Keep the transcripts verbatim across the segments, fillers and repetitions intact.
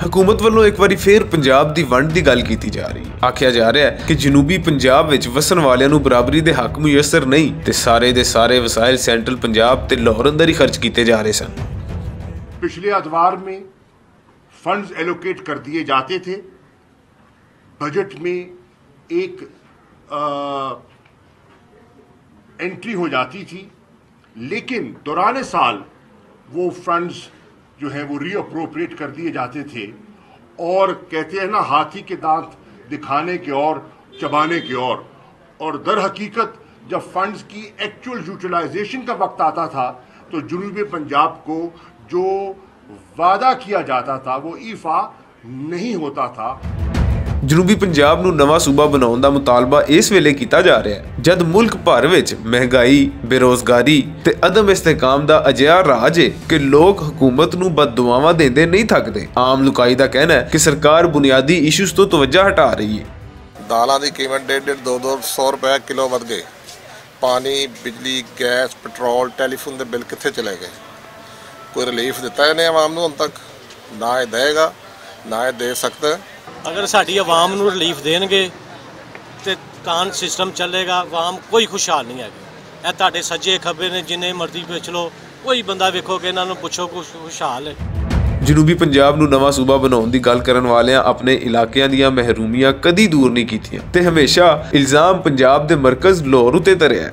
حکومت ولوں اک واری فیر پنجاب دی ونڈ دی گل کیتی جا رہی ہے۔ آکھیا جا رہا ہے کہ جنوبی پنجاب وچ وسن والیاں نوں برابری دے حق میسر نہیں تے سارے دے سارے وسائل سینٹرل پنجاب تے لاہور اندر ہی خرچ کیتے جا رہے سن۔ پچھلے ادوار میں فنڈز ایلوکیٹ کر دیے جاتے تھے، بجٹ میں ایک انٹری ہو جاتی تھی، لیکن دوران سال وہ فنڈز جو ہیں وہ ری اپروپریٹ کر دیے جاتے تھے۔ اور کہتے ہیں نا، ہاتھی کے دانت دکھانے کے اور چبانے کے اور اور در حقیقت جب فنڈز کی ایکچوئل یوٹیلائزیشن کا وقت آتا تھا تو جنوبی پنجاب کو جو وعدہ کیا جاتا تھا وہ ایفا نہیں ہوتا تھا۔ جنوبی پنجاب نوں نواں صوبہ بناؤن دا مطالبہ اس ویلے کیتا جا رہا ہے جد ملک بھر وچ مہنگائی، بے روزگاری تے عدم استحکام دا اجہا راج ہے کہ لوگ حکومت نوں بددعاواں دیندے نہیں تھکدے۔ عام لوکائی دا کہنا ہے کہ سرکار بنیادی ایشوز توں توجہ ہٹا رہی ہے۔ دالاں دی قیمت ڈیڑھ ڈیڑھ دو دو سو روپے کلو ودھ گئے۔ پانی، بجلی، گیس، پٹرول، ٹیلیفون دے بل کتھے چلے گئے؟ کوئی ریلیف دتا ہے نے عوام نوں ہن تک؟ نہ اے دے گا، نہ اے دے سکدا ہے۔ اگر ساڈی عوام نوں ریلیف دین گے تے کان سسٹم چلے گا، عوام کوئی خوشحال نہیں ہے۔ اے تہاڈے سجے کھبے نے، جنہیں مرضی پچھ لو، کوئی بندہ ویکھو کہ انہاں نوں پچھو کچھ خوشحال ہے۔ جنوبی پنجاب نوں نواں صوبہ بناؤن دی گل کرن والیاں اپنے علاقیاں دیاں محرومیاں کدی دور نہیں کیتیاں تے ہمیشہ الزام پنجاب دے مرکز لاہور اتے تریا ہے۔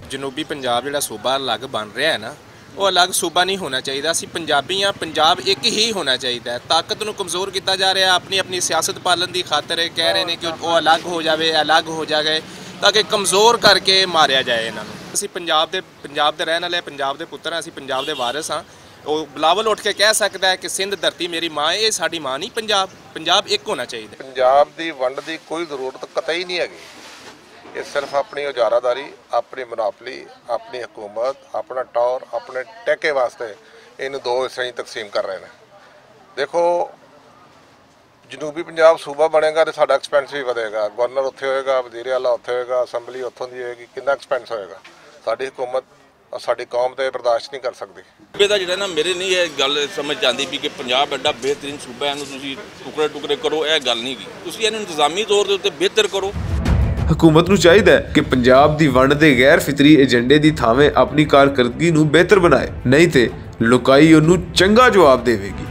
جنوبی پنجاب جڑا صوبہ الگ بن رہا ہے نا، وہ الگ صوبہ نہیں ہونا چاہیے۔ اسی پنجابی ہاں، پنجاب ایک ہی ہونا چاہیے۔ طاقت نوں کمزور کیتا جا رہا ہے، اپنی اپنی سیاست پالن دی خاطر کہہ رہے نے کہ وہ الگ ہو جاوے، الگ ہو جاوے، تاکہ کمزور کر کے ماریا جائے انہاں نوں۔ اسی پنجاب دے پنجاب دے رہن والے، پنجاب دے پتر ہاں، اسی پنجاب دے وارث ہاں۔ وہ بلاول اٹھ کے کہہ سکدا ہے کہ سندھ دھرتی میری ماں ہے، یہ ساڈی ماں نہیں پنجاب۔ پنجاب ایک ہونا چاہیے۔ پنجاب دی ونڈ دی کوئی ضرورت قطعی نہیں ہے۔ یہ صرف اپنی اجارہ داری، اپنی مناپلی، اپنی حکومت، اپنا ٹور، اپنے ٹیکے واسطے ان دو حصے تقسیم کر رہے ہیں۔ دیکھو، جنوبی پنجاب صوبہ بنے گا تے ساڈا ایکسپینس وی ودے گا، گورنر اتھے ہوئے گا، وزیر اعلیٰ اتھے ہوئے گا، اسمبلی اتھوں دی ہوئے گی، کتنا ایکسپینس ہوئے گا؟ ساڈی حکومت اور ساڈی قوم تے برداشت نہیں کر سکدی۔ صوبے دا جڑا نا، میرے نہیں یہ گل سمجھ آندی بھی کہ پنجاب ایڈا بہترین صوبہ ہے، انہوں تسی ٹکڑے ٹکڑے کرو، یہ گل نہیں گی۔ تسی انہوں انتظامی طور دے اُتے بہتر کرو۔ حکومت نوں چاہیدا ہے کہ پنجاب دی ونڈ دے غیر فطری ایجنڈے دی تھاویں اپنی کارکردگی نوں بہتر بنائے، نہیں تے لوکائی انہوں چنگا جواب دیوے گی۔